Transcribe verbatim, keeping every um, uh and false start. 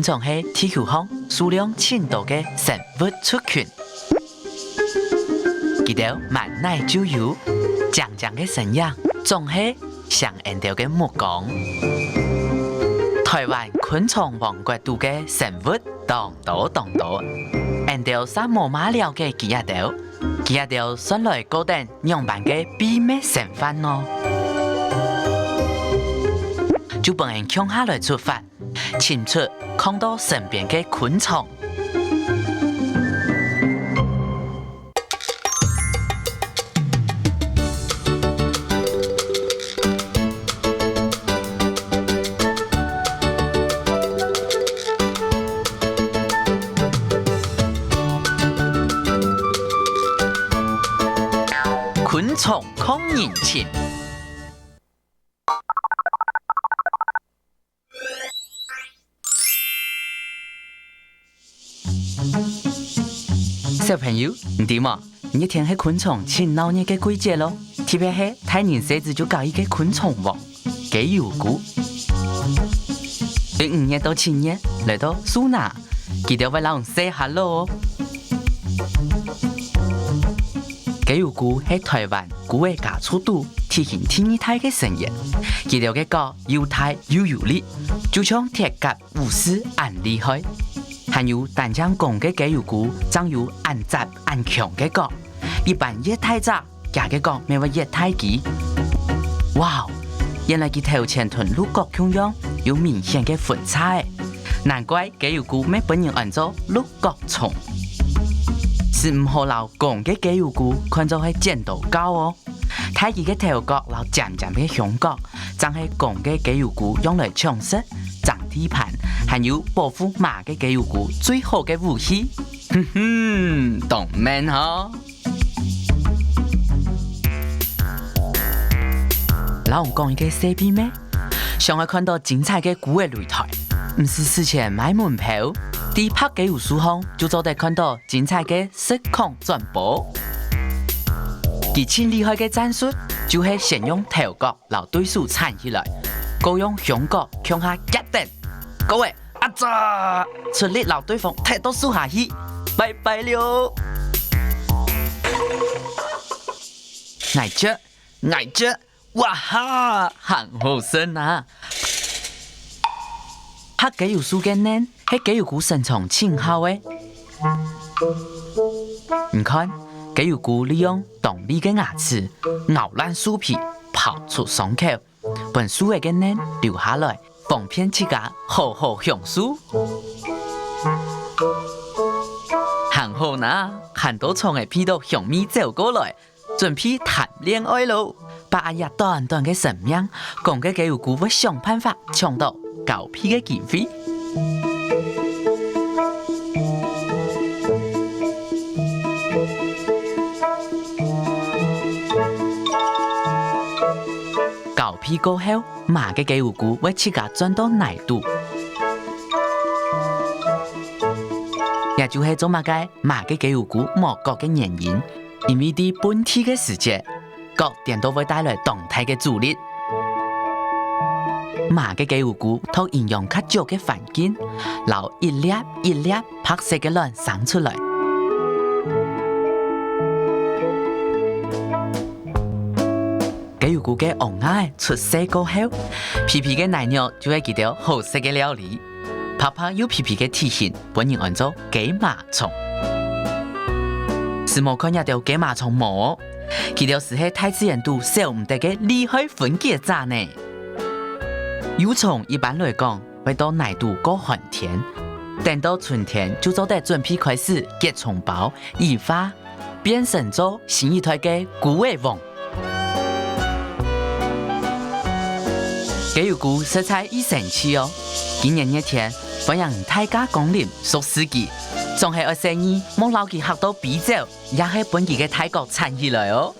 蟲係地球項數量盡多个生物族群。佢兜滿哪就有，靚靚个身影，總係 吸引𠊎兜个目光。臺灣昆蟲王國肚个生物當多當多，𠊎兜嗄無麼了解佢兜，佢兜算來過等仰般个祕密生活呢？就分𠊎共下來出發，尋出囥到身邊个昆蟲。 昆蟲囥人情。 小朋友，你知無？熱天係昆蟲盡鬧熱个季節囉，特別係大人細子就搞一個昆蟲王，雞油菇。對五月到七月，來到樹林，佢兜會摎你say hello哦。雞油菇係臺灣菇仔家族肚體型第二大个成員，佢兜个角又大又有力，就像鐵甲 武士恁厲害。還有單淨公个雞油菇正有恁紮恁強个角，一般越大隻，厥个角乜會越大支。哇哦，原來佢頭前同鹿角共樣有明顯个分叉仔，難怪雞油菇乜分人安做鹿角蟲。斯毋好摎公个雞油菇看做係剪刀鉸哦。 大支个頭角摎尖尖个胸角，正係公个雞油菇用來搶食、爭地盤，還有保護嫲个雞油菇最好个武器。哼哼，當man吼！摎你講一個細祕密，想愛看到精彩个菇仔擂台，毋使使錢買門票，在白雞油樹項就做得看到精彩个實況轉播。 佢盡厲害个戰術，就係先用頭角摎對手纏起來，過用胸角共下夾等。各位，啊咋！出力摎對方踢到樹下去，拜拜了！𠊎絕，𠊎絕！ 哇哈，還好食啊！白雞油樹个梗係雞油菇身長盡厚个。你看，雞油菇利用當利个牙齒咬爛樹皮，刨出傷口，分樹仔个梗留下來，方便自家好好享受。還好啊，還多蟲仔鼻著香味走過來， 準備談戀愛囉！把握這短短个生命，公个雞油菇會想辦法搶著交配个機會。交配過後，嫲个雞油菇會自家鑽到泥肚。這就係做麼个嫲个雞油菇無角个原因。 因為在分地个時節，角顛倒會帶來當大个阻力。嫲个雞油菇擇營養較足个環境，摎一粒一粒白色个卵生出來。雞油菇个孲仔出世過後，肥肥个泥肉就係佢兜好食个料理。 白白又肥肥个體型，分人安做雞嫲蟲。斯莫看這兜雞嫲蟲無？佢兜斯係大自然肚少毋得个厲害分解者呢！幼蟲一般來講，會到泥肚過寒天，等到春天就做得準備開始結蟲胞、羽化， 變成做新一代个菇仔王。雞油菇實在異生趣哦！今年熱天，歡迎大家光臨熟食記，總係愛細義莫摎佢嚇到飛走，也係分佢个大角纏起來哦！